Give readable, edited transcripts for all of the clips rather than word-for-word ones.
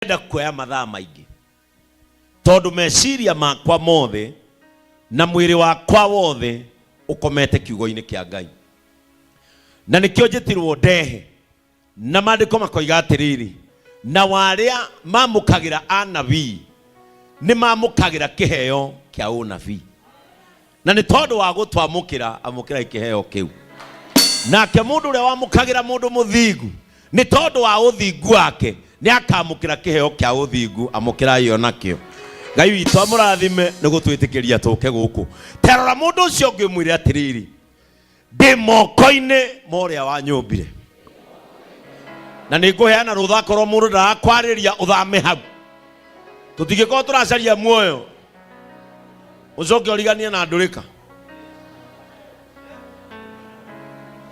Ndĩrenda kuoya mathaa maingĩ tondũ meciria makwa mothe na mwĩrĩ wakwa wothe ũkomete kiugo-inĩ kĩa Ngai, na nĩkĩo njĩtirwo ndehe. Na maandĩko makoiga atĩrĩrĩ, na warĩa mamũkagĩra anabii nĩ mamũkagĩra kĩheo kĩa ũnabii. Na nĩ tondũ wa gũtwamũkĩra, amũkĩrai kĩheo kĩu. Nake mũndũ ũrĩa wamũkagĩra mũndũ mũthingu nĩ tondũ wa ũthingu wake nĩ akamũkĩra kĩheo kĩa ũthingu. Amũkĩrai o nakĩo. Ngai witũ amũrathime nĩ gũtwĩtĩkĩria tũke gũkũ. Terora mũndũ ũcio ũngĩ ũmwĩre atĩrĩrĩ, ndĩ moko-inĩ ma ũrĩa wanyũmbire, na nĩ ngũheana rũtha akorwo mũndũ ndarakwarĩria ũthame hau. Tũtingĩkorwo tũracaria muoyo ũcoke ũriganie na ndũrĩka.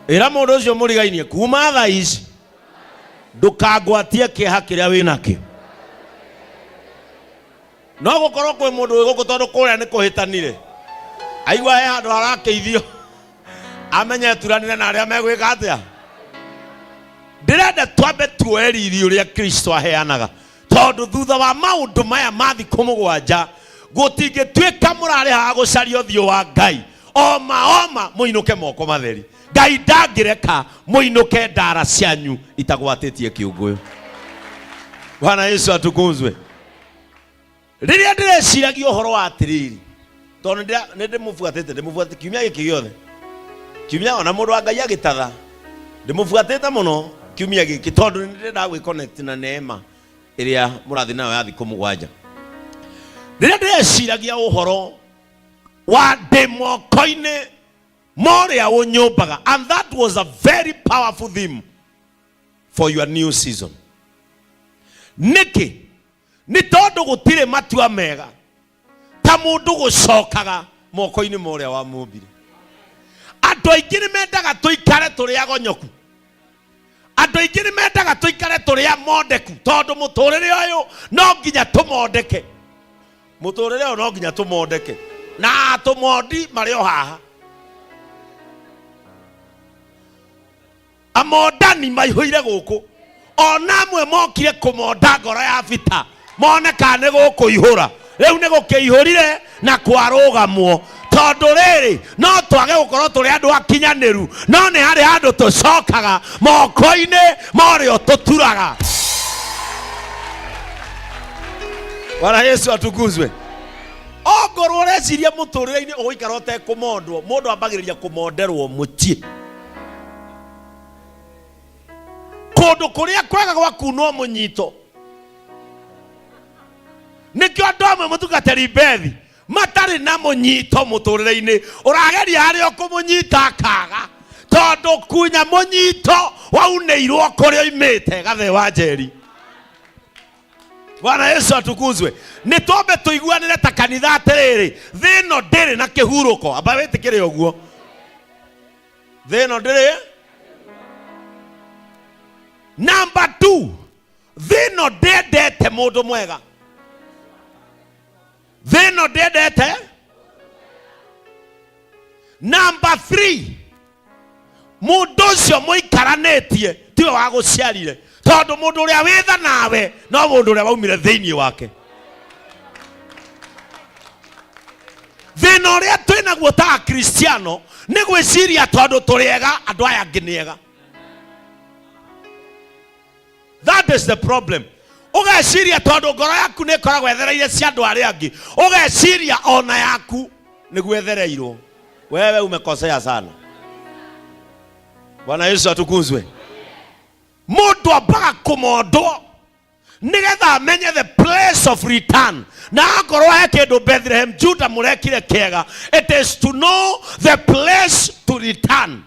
Ĩra mũndũ ũcio mũrigainie, kuma thaa ici ndũkangwatie kĩeha kĩrĩa wĩ nakĩo. No gũkorwo kwĩ mũndũ wĩ gũkũ tondũ kũrĩa nĩ kũhĩtanire, aigua he handũ harakĩithio, amenye eturanĩre na arĩa megwĩka atĩa. Ndĩrenda twambe tuoe riri ũrĩa Kristo aheanaga, tondũ thutha wa maũndũ maya ma thikũ 7 gũtingĩtuĩka mũrarĩ haha gũcaria ũthiũ wa Ngai oma oma mũinũke moko matheri. Ngai ndangĩreka mũinũke ndara cianyu itagwatĩtie kĩũngũyũ. Bwana Yesu atukuzwe. Rĩrĩa ndĩreciragia ũhoro wa atĩrĩrĩ, tondũ nĩ ndĩmũbuatĩte, ndĩmũbuatĩte kiumia gĩkĩ gĩothe, kiumia ona mũndũ wa Ngai agĩtatha, ndĩmũbuatĩte mũno kiumia gĩkĩ, tondũ nĩ ndĩrendaga gwĩ connect na neema ĩrĩa mũrathiĩ nayo ya thikũ 7. Rĩrĩa ndĩreciragia ũhoro wa ndĩ moko-inĩ ma ũrĩa ũnyũmbaga, and that was a very powerful theme for your new season. Nĩkĩ? Nĩ tondũ gũtirĩ matua mega ta mũndũ gũcokaga moko-inĩ ma ũrĩa wamũmbire. Andũ aingĩ nĩ mendaga tũikare tũrĩ agonyoku, andũ aingĩ nĩ mendaga tũikare tũrĩ amondeku, tondũ mũtũrĩre ũyũ no nginya tũmondeke, mũtũrĩre ũyũ no nginya tũmondeke, na atũmondi marĩ o haha. Amondani maihũire gũkũ, ona amwe mokire kũmonda ngoro ya bita mone kana nĩ gũkũihũra. Rĩu nĩ gũkĩihũrire na kwarũgamwo, tondũ rĩrĩ no twage gũkorwo tũrĩ andũ akinyanĩru, no nĩ harĩ handũ tũcokaga moko-inĩ ma ũrĩa ũtũturaga. Bwana Yesu atukuzwe. Ongorwo ũreciria mũtũrĩre-inĩ ũgũikara ũtekũmondwo, mũndũ ambagĩrĩria kũmonderwo mũciĩ. Kũndũ kũrĩa kwega gwa kunwo mũnyito. Nĩkĩo andũ amwe mũtungatĩri Bethi matarĩ na mũnyito mũtũrĩre-inĩ, ũrageria harĩa ũkũmũnyita akaga, tondũ kunya mũnyito waunĩirwo kũrĩa oimĩte gathe wa Njeri. Bwana Yesu atukuzwe. Nĩ twambe tũiguanĩre ta kanitha atĩrĩrĩ, thĩ ĩno ndĩrĩ na kĩhurũko. Amba wĩtĩkĩre ũguo, thĩ ĩno ndĩrĩ. Number 2, thĩ ĩno ndĩendete mũndũ mwega. Thĩ ĩno ndĩendete. Number 3, mũndũ ũcio mũikaranĩtie tiwe wagũciarire, tondũ mũndũ ũrĩa wĩtha nawe no mũndũ ũrĩa waumire thĩinĩ wake. Thĩna ũrĩa twĩ naguo ta Akristiano nĩ gwĩciria tondũ tũrĩ ega andũ aya angĩ nĩ ega. That is the problem. Ũgeciria tondũ ngoro yaku nĩ ĩkoragwo ĩthereire cia andũ arĩa angĩ, ũgeciria ona yaku nĩguo ĩthereirwo. Wewe umekosea sana. Bwana Yesu atukuzwe. Mũndũ ambaga kũmondwo nĩgetha amenye the place of return. Na akorwo he kĩndũ Bethlehem Juda mũrekire kĩega, it is to know the place to return.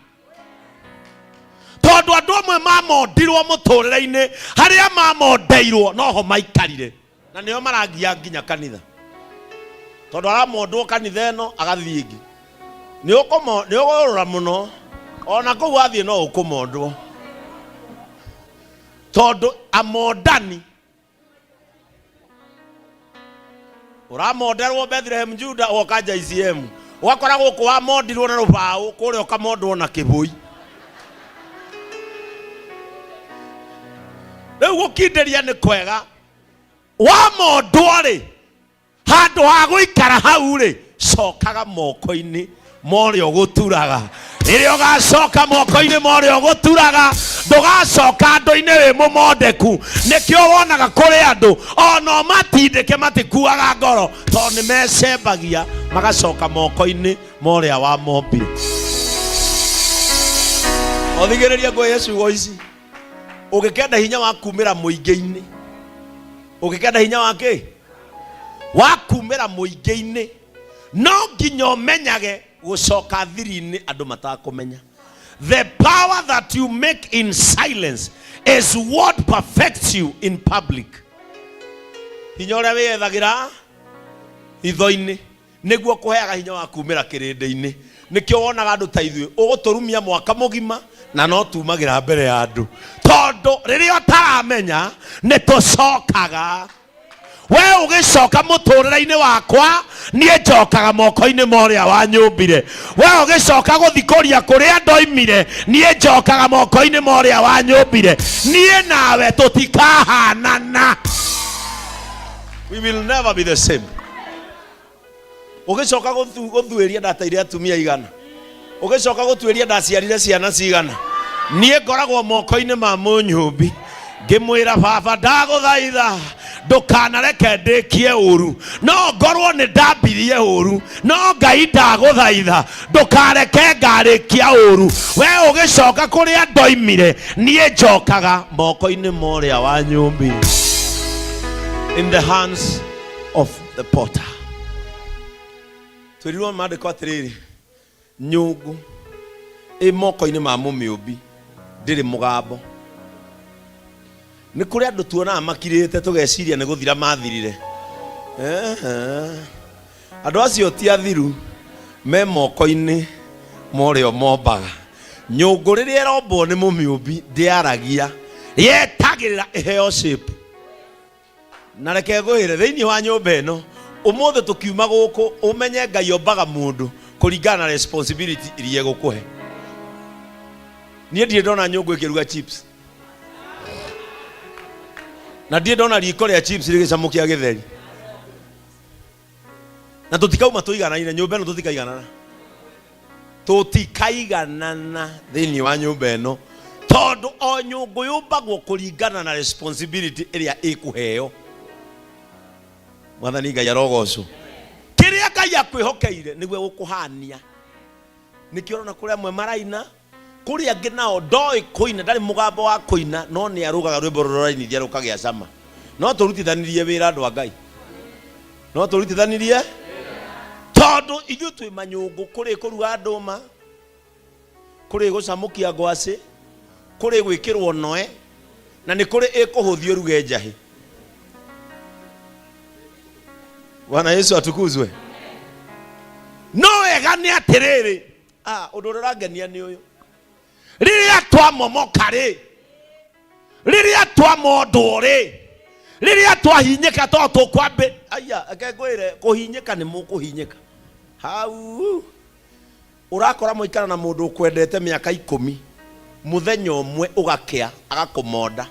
Tondũ andũ amwe mamondirwo mũtũrĩre-inĩ, harĩa mamondeirwo noho maikarire, na nĩo marangia nginya kanitha, tondũ aramondwo kanitha ĩno agathiĩ ĩngĩ. Nĩ ũkũrora mũno, ona kũu athiĩ no ũkũmondwo, tondũ amondani ũramonderwo Bethlehem Juda ũgoka JCM, ũgakora gũkũ wamondirwo na rũbaũ, kũrĩa ũkamondwo na kĩbũi. Rĩu gũkindĩria nĩ kwega. Wamondwo rĩ, handũ ha gũikara hau rĩ, cokaga moko-inĩ ma ũrĩa ũgũturaga. Rĩrĩa ũgacoka moko-inĩ ma ũrĩa ũgũturaga, ndũgacoka andũ-inĩ wĩ mũmondeku. Nĩkĩo wonaga kũrĩ andũ ona matindĩke matikuaga ngoro, tondũ nĩ mecembagia magacoka moko-inĩ ma ũrĩa wamombire. Othigĩrĩria ngũhe ciugo ici, ũngĩkenda hinya wa kumĩra mũingĩ-inĩ, ũngĩkenda hinya wa kĩ wa kumĩra mũingĩ-inĩ, no nginya ũmenyage gũcoka thiri-inĩ andũ matakũmenya. The power that you make in silence is what perfects you in public. Hinya ũrĩa wĩyethagĩra hitho-inĩ nĩguo kũheaga hinya wa kumĩra kĩrĩndĩ-inĩ. Nĩkĩo wonaga andũ ta ithuĩ ũgũtũrumia mwaka mũgima na no tumagĩra mbere ya andũ, tondũ rĩrĩa ũtaramenya nĩ tũcokaga. We ũgĩcoka mũtũrĩre-inĩ wakwa, niĩ njokaga moko-inĩ ma ũrĩa wanyũmbire. We ũgĩcoka gũthikũria kũrĩa ndoimire, niĩ njokaga moko-inĩ ma ũrĩa wanyũmbire. Niĩ nawe tũtikahanana, we will never be the same. Ũgĩcoka gũthuĩria ndateire atumia igana, ũgĩcoka gũtuĩria ndaciarire ciana cigana, niĩ ngoragwo moko-inĩ ma mũnyũmbi ngĩmwĩra, baba ndagũthaitha ndũkanareke ndĩkie ũru, no ngorwo nĩ ndambirie ũru, no Ngai ndagũthaitha ndũkareke ngarĩkia ũru. We ũgĩcoka kũrĩa ndoimire, niĩ njokaga moko-inĩ ma ũrĩa wanyũmbire, in the hands of the potter. Twĩrirwo maandĩko atĩrĩrĩ, nyũngũ ĩ moko-inĩ ma mũmĩũmbi ndĩrĩ mũgambo. Nĩ kũrĩ andũ tuonaga makirĩte tũgeciria nĩ gũthira mathirire. Ehe. Andũ acio ti athiru, me moko-inĩ ma ũrĩa ũmombaga. Nyũngũ rĩrĩa ĩrombwo nĩ mũmĩũmbi ndĩaragia, yetagĩrĩra ĩheo shape. Na reke ngwĩre, thĩinĩ wa nyũmba ĩno ũmũthĩ tũkiuma gũkũ, ũmenye Ngai ombaga mũndũ kũringana na responsibility iria egũkũhe. Niĩ ndirĩ ndona nyũngũ ĩkĩruga chips, na ndirĩ ndona riko rĩa chips rĩgĩcamũkia gĩtheri. Na tũtikauma tũiganaine nyũmba ĩno, tũtikaiganana, tũtikaiganana thĩinĩ wa nyũmba ĩno, tondũ o nyũngũ yũmbagwo kũringana na responsibility ĩrĩa ĩkũheo. Mwathani Ngai arogocwo. Kĩrĩa Ngai akwĩhokeire nĩguo gũkũhania. Nĩkĩo ũrona kũrĩ amwe maraina, kũrĩ angĩ nao ndoĩ kũina, ndarĩ mũgambo wa kũina, no nĩ arũgaga rwĩmbo rũrĩa ũrainithia rũkagĩa cama. No tũrutithanirie wĩra, andũ a Ngai, no tũrutithanirie, tondũ ithuĩ twĩ manyũngũ. Kũrĩ kũruga ndũma, kũrĩ gũcamũkia ngwacĩ, kũrĩ gwĩkĩrwo noe, na nĩ kũrĩ ĩkũhũthio ruge njahĩ. Bwana Yesu atukuzwe. No wega nĩ atĩrĩrĩ, ũndũ ũrĩa ũrangenia nĩ ũyũ, rĩrĩa twamomoka rĩ, rĩrĩa twamondwo rĩ, rĩrĩa twahinyĩka, to tũkwambĩ aya, reke ngwĩre, kũhinyĩka nĩ mũkũhinyĩka hau. Ũrakora mũikara na mũndũ ũkwendete mĩaka 10, mũthenya ũmwe ũgakĩa agakũmonda,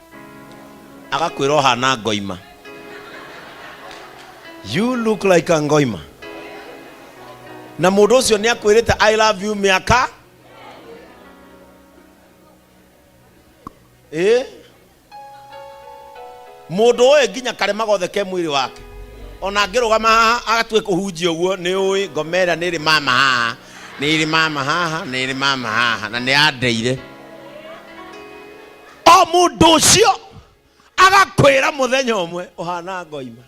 agakwĩra ũhana ngoima. You look like a ngoima. Na mũndũ ũcio nĩ akwĩrĩte I love you mĩaka ĩ mũndũ ũĩ nginya karema gothe ke mwĩrĩ wake, ona angĩrũgama haha agatue kũhunjia ũguo, nĩ ũĩ ngoma ĩrĩa nĩ ĩrĩ mama haha, nĩ ĩrĩ mama haha, nĩ ĩrĩ mama haha, na nĩ yandeire. O mũndũ ũcio agakwĩra mũthenya ũmwe ũhana ngoima.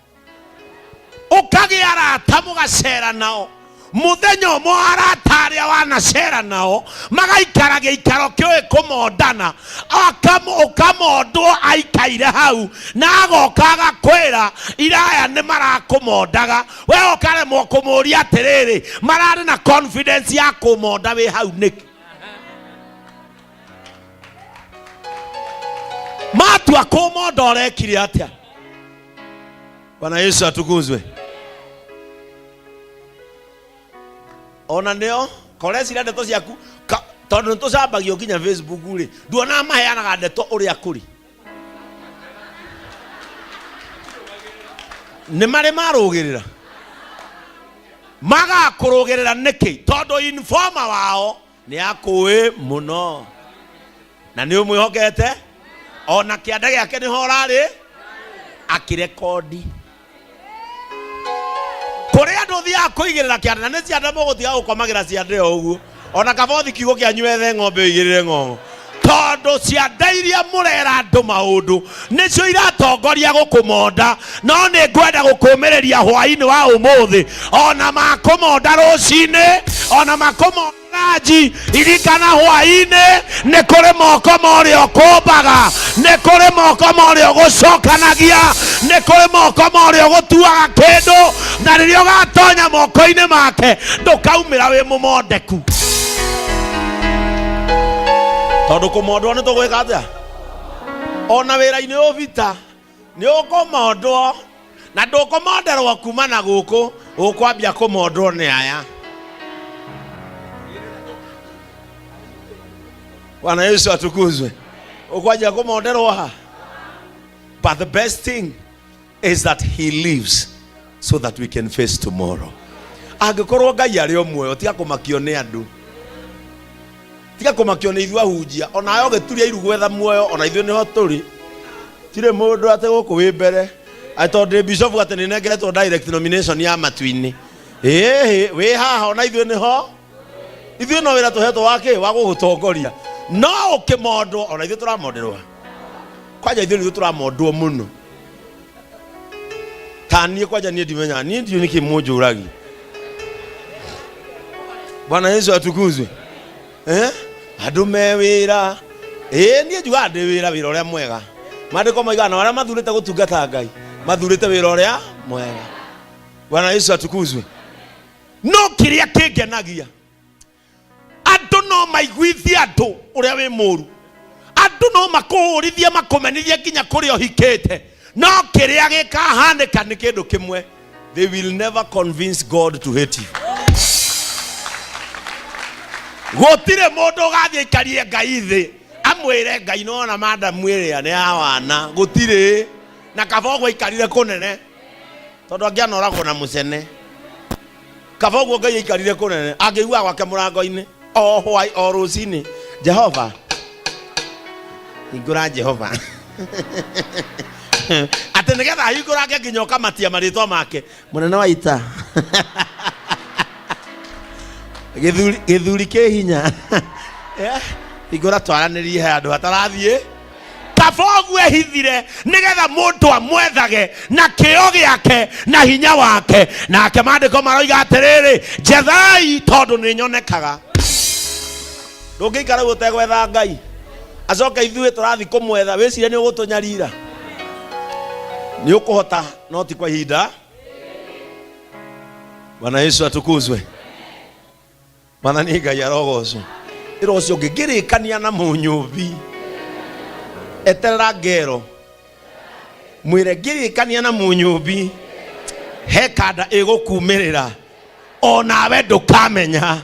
Ũkagĩa arata mũgacera nao, mũthenya ũmwe arata arĩa wanacera nao magaikara gĩikaro kĩũĩ kũmondana, ũkamondwo aikaire hau, na agoka agakwĩra iraya nĩ marakũmondaga. We ũkaremwo kũmũria atĩrĩrĩ, mararĩ na confidence ya kũmonda wĩ hau nĩkĩ? Matua kũmonda ũrekire atĩa? Bwana Yesu atukuzwe. Ona nĩo korecira ndeto ciaku tondũ nĩ tũcambagio nginya Facebook rĩ, nduonaga maheanaga ndeto ũrĩa kũrĩ. Nĩ marĩ marũgĩrĩra. Magakũrũgĩrĩra nĩkĩ? Tondũ informer wao nĩ akũĩ mũno na nĩ ũmwĩhokete, ona kĩanda gĩake nĩho ũrarĩ akĩrekondi. Kũrĩ andũ ũthiaga kũigĩrĩra kĩanda, na nĩ cianda mũgũtiga gũkomagĩra ciande o ũguo, ona kaba ũthi kiugo kĩanyu wethe ng'ombe ũigĩrĩre ng'ong'o, tondũ cianda iria mũrera andũ maũndũ nĩcio iratongoria gũkũmonda. No nĩ ngwenda gũkũmĩrĩria hwainĩ wa ũmũthĩ, ona makũmonda rũcinĩ, ona makũmonda ranji, ririkana hwainĩ nĩ kũrĩ moko ma ũrĩa ũkũmbaga, nĩ kũrĩ moko ma ũrĩa ũgũcokanagia, nĩ kũrĩ moko ma ũrĩa ũgũtuaga kĩndũ, na rĩrĩa ũgatonya moko-inĩ make ndũkaumĩra wĩ mũmondeku, tondũ kũmondwo nĩ tũgwĩka atĩa? Ona wĩra-inĩ ũyũ bita nĩ ũkũmondwo, na ndũkũmonderwo kuma na gũkũ, ũkwambia kũmondwo nĩ aya. Bwana Yesu atukuzwe. Ũkwanjia kũmonderwo ha? But the best thing is that he lives so that we can face tomorrow. Angĩkorwo Ngai arĩ o muoyo, tiga kũmakio nĩ andũ, tiga kũmakio nĩ ithuĩ ahunjia. Onawe ũgĩturia iru gwetha muoyo, ona ithuĩ nĩho tũrĩ. Tirĩ mũndũ atĩ gũkũ wĩ mbere atĩ tondũ ndĩ bishop atĩ nĩ nengeretwo direct nomination ya matu-inĩ. Ĩhĩ, wĩ haha, ona ithuĩ nĩho. Ithuĩ no wĩra tũhetwo wa kĩ? Wa gũgũtongoria. No ũkĩmondwo, ona ithuĩ tũramonderwo. Kwanja ithuĩ nĩithuĩ tũramondwo mũno. Ta niĩ kwanja niĩ ndimenyaga, niĩ ndiũĩ nĩkĩ mũnjũragia. Bwana Yesu atukuzwe. Eh? Andũ me wĩra. Ĩĩ, niĩ njugaga ndĩ wĩra, wĩra ũrĩa mwega. Maandĩko moigaga na arĩa mathurĩte gũtungata Ngai mathurĩte wĩra ũrĩa mwega. Bwana Yesu atukuzwe. No kĩrĩa kĩngenagia, andũ no maiguithie andũ ũrĩa wĩ mũru, andũ no makũhũrithie, makũmenithie nginya kũrĩa ũhikĩte, no kĩrĩa gĩkahanĩka nĩ kĩndũ kĩmwe: they will never convince God to hate you. Gũtirĩ mũndũ ũgathiĩ aikarie Ngai thĩ amwĩre, "Ngai, nona madamu ĩrĩa nĩ ya wana." Gũtirĩ. Na kaba ũguo aikarire kũnene, tondũ angĩanoragwo na mũcene. Kaba ũguo Ngai aikarire kũnene, angĩiguaga gwake mũrango-inĩ o hwai o rũcinĩ, "Jehova hingũra, Jehova," atĩ nĩgetha ahingũrange nginya ũkamatia marĩtwa make, mũnene wa ita, gĩthuri, gĩthuri kĩ hinya. Hingũra twaranĩrie, he handũ hatarathiĩ. Kaba ũguo ehithire nĩgetha mũndũ amwethage na kĩo gĩake na hinya wake. Nake maandĩko maroiga atĩrĩrĩ, "Njethai tondũ nĩ nyonekaga." Ndũngĩikara ũguo ũtegwetha Ngai, acoke ithuĩ tũrathiĩ kũmwetha wĩcirie nĩ ũgũtũnyarira. Nĩ ũkũhota, no ti kwa ihinda. Bwana Yesu atukuzwe. Mwathani Ngai arogocwo. Ĩra ũcio ũngĩ, "Ngĩrĩkania na mũnyũmbi." Eterera ngero, mwĩre, "Ngĩrĩkania na mũnyũmbi, he kanda ĩgũkumĩrĩra onawe ndũkamenya."